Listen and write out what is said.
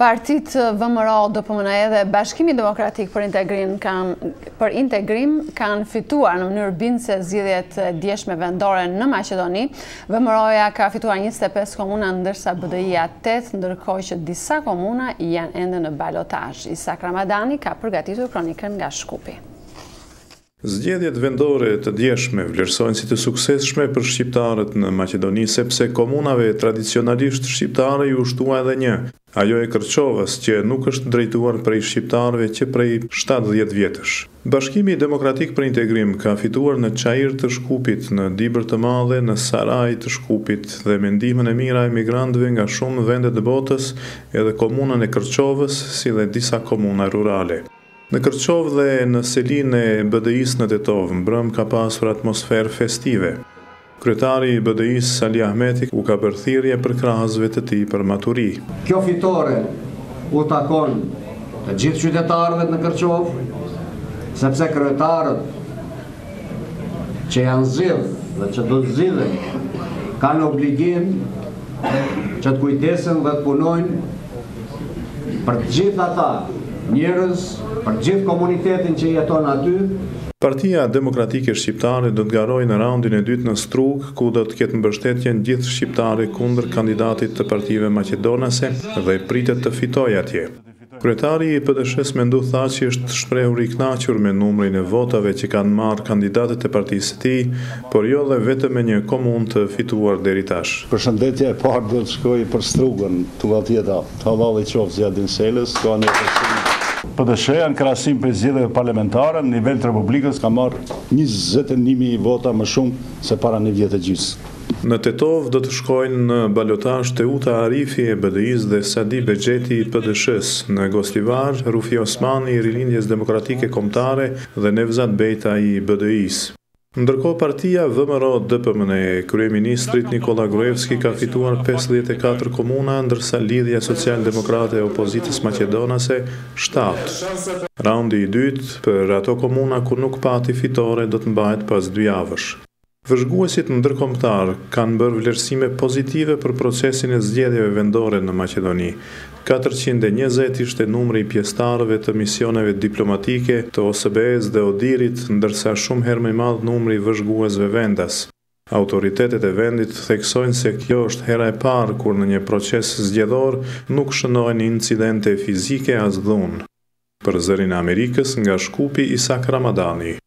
Partitë VMRO, DPMNE dhe Bashkimi Demokratik për Integrim kanë për integrim kanë fituar në mënyrë bindëse zgjedhjet e djeshme vendore në Maqedoni. VMRO-ja ka fituar 25 komuna ndërsa BDI-ja 8, ndërkohë që disa komuna janë ende në balotazh. Isak Ramadani ka përgatitur kronikën nga Shkupi. Zgjedhjet vendore të djeshme vlerësohen si të suksesshme për shqiptarët në Maqedoni sepse komunave tradicionalisht shqiptare iu shtua edhe një, ajo e Kërçovës, që nuk është drejtuar prej shqiptarëve që prej 70 vjetësh. Bashkimi Demokratik për Integrim ka fituar në Çair të Shkupit, në Dibër të Madhe, në Saraj të Shkupit dhe me ndihmën e mijëra emigrantëve nga shumë vende të botës edhe komunën e Kërçovës si dhe disa komuna rurale. Në Kërçovë dhe në selinë e BDI-së në Tetovë, mbrëmë ka pasur atmosferë festive. Kryetari i BDI-së, Sali Ahmeti, u ka bërë thirrje përkrahësve të tij për maturi. Kjo fitore u takon të gjithë qytetarëve në Kërçovë, sepse kryetarët që janë zgjedh dhe që do të zgjidhen kanë obligim që të kujdesen dhe të punojnë për të gjithë ata njerëz, për të gjithë komunitetin që jeton aty. Partia Demokratike Shqiptare do të garojë në raundin e dytë në Strugë, ku do të ketë mbështetjen gjithëshqiptare kundër kandidatit të partive maqedonase dhe pritet të fitojë atje. Kryetari i PDSH-së Menduh Thaçi është shprehur i kënaqur me numrin e votave që kanë marrë kandidatët e partisë së tij, por jo dhe vetëm me një komunë të fituar deri tash. Përshëndetja e parë do të shkojë për Strugën, tulla tjeta, hallall i qoftë Ziadin Selës, ka një përshëndetje. PDSH-ja në krahasim prej zgjedhjeve parlamentare në nivel të Republikës ka marrë 21.000 vota më shumë se para një vjet e gjysmë. Në Tetovë do të shkojnë në balotazh Teuta Arifi e BDI-së dhe Sadi Bexheti i PDSH-së, në Gostivar, Rufi Osmani i Rilindjes Demokratike Kombëtare dhe Nevzat Bejta i BDI-së. Ndërkohë partia VMRO-DPMNE e kryeministrit Nikolla Gruevski ka fituar 54 komuna, ndërsa Lidhja Socialdemokrate e opozitës maqedonase shtatë. Raundi i dytë për ato komuna ku nuk pati fitore do të mbahet pas dy javësh. Vëzhguesit ndërkombëtarë kanë bërë vlerësime pozitive për procesin e zgjedhjeve vendore në Maqedoni. 420 ishte numri i pjesëtarëve të misioneve diplomatike të OSBE-së dhe ODIHR-it, ndërsa shumë herë më i madh numri i vëzhguesve vendas. Autoritetet e vendit theksojnë se kjo është hera e parë kur në një proces zgjedhor nuk shënohen incidente fizike as dhunë. Për Zërin e Amerikës nga Shkupi Isak Ramadani.